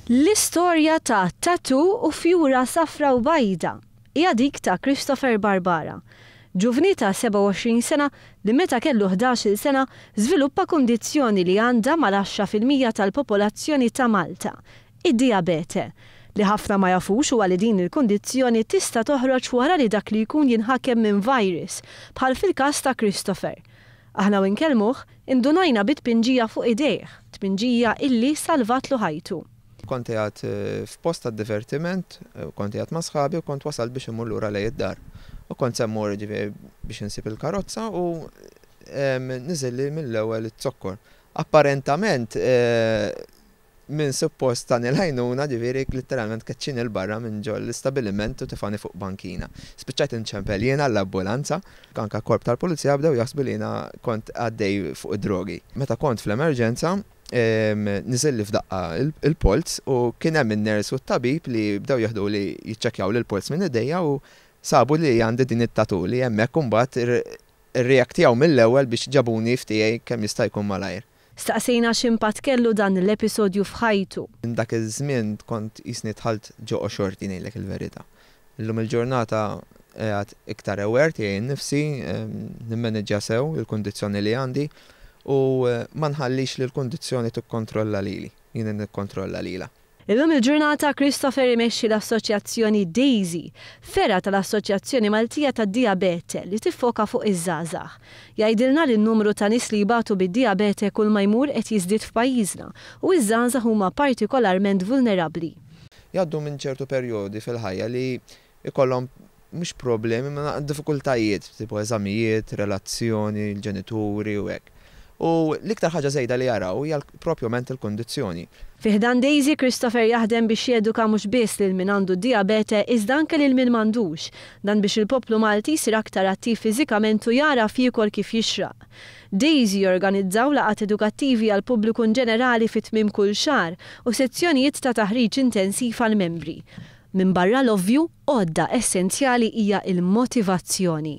L-istorja ta' tattoo u fjura safra u bajda hija dik ta' Christopher Barbara, ġuvni ta' 27 sena li meta kellu 11-il sena żviluppa kundizzjoni li għandha mal-10% tal-popolazzjoni ta' Malta, id-dijabete. Li ħafna ma jafux huwa li din il-kundizzjoni tista' toħroġ wara li dak li jkun jinħakem minn virus, bħal fil-każ ta' Christopher. Aħna u nkellmuh, indunajna bi tpinġija fuq idejh, tpinġija illi salvatlu ħajtu. Kont qiegħed f'post ta' divertiment, kont qiegħed ma' sħabi u kont wasalt biex immur lura lejn id-dar. U kont se mmur, ġifieri, biex insib il-karozza u niżilli mill-ewwel iz-zokkor. Apparentament min suppost tani l-għajnuna, ġifieri, letteralment keċċini 'l barra minn ġo l-istabiliment u tefani fuq bankina. Spiċċajt inċempel jiena l-ambulanza, anke korp tal-pulizija bdew jaħsbu li jiena kont għaddej fuq id-drogi. Meta kont fl-emerġenza, niżilli f'daqqa il-polz u kien hemm in-nurse u t-tabib li bdew jeħduli jiċċekkjaw l-polz minn idejja u sabu li għandi din it-tattoo li hemmhekk imbagħad irreaktjaw mill-ewwel biex ġabuni f'tiegħi kemm jista' jkun malajr. Staqsejna x'impatt kellu dan l-episodju f'ħajtu. Minn dak iż-żmien kont qisni dħalt ġo qoxorti, ngħidlek il-verità. Illum il-ġurnata qiegħed iktar aware tiegħi nnifsi, nimmaneġġja sew il-kundizzjoni li għandi u ma nħallix li l-kundizzjoni tikkontrolla lili, jiena nikkontrolla lilha. Illum il-ġurnata Christopher imexxi l-Assoċjazzjoni Daisy, fergħa tal-Assoċjazzjoni Maltija tad-Dijabete li tiffoka fuq iż-żgħażagħ. Jgħidilna li n-numru ta' nies li jbatu bid-dijabete kull ma jmur qed jiżdied f'pajjiżna u ż-żgħażagħ huma partikolarment vulnerabbli. Jgħaddu minn ċertu perjodi fil-ħajja li jkollhom mhux problemi ma diffikultajiet, tipo eżamijiet, relazzjoni, l-ġenituri u hekk. U l-iktar ħaġa żejda li jaraw hija propjament il-kundizzjoni. Fi ħdan Daisy, Christopher jaħdem biex jeduka mhux biss lil min għandu d-dijabete iżda anke lil min m'għandux. Dan biex il-poplu Malti jsir aktar attiv fiżikament u jagħraf jiekol kif jixraq. Daisy jorganizzaw laqgħat edukattivi għall-pubbliku inġenerali fi tmiem kull xahar u sezzjonijiet ta' taħriġ intensiv għall-membri. Minbarra l-ovvju, għodda essenzjali hija l-motivazzjoni.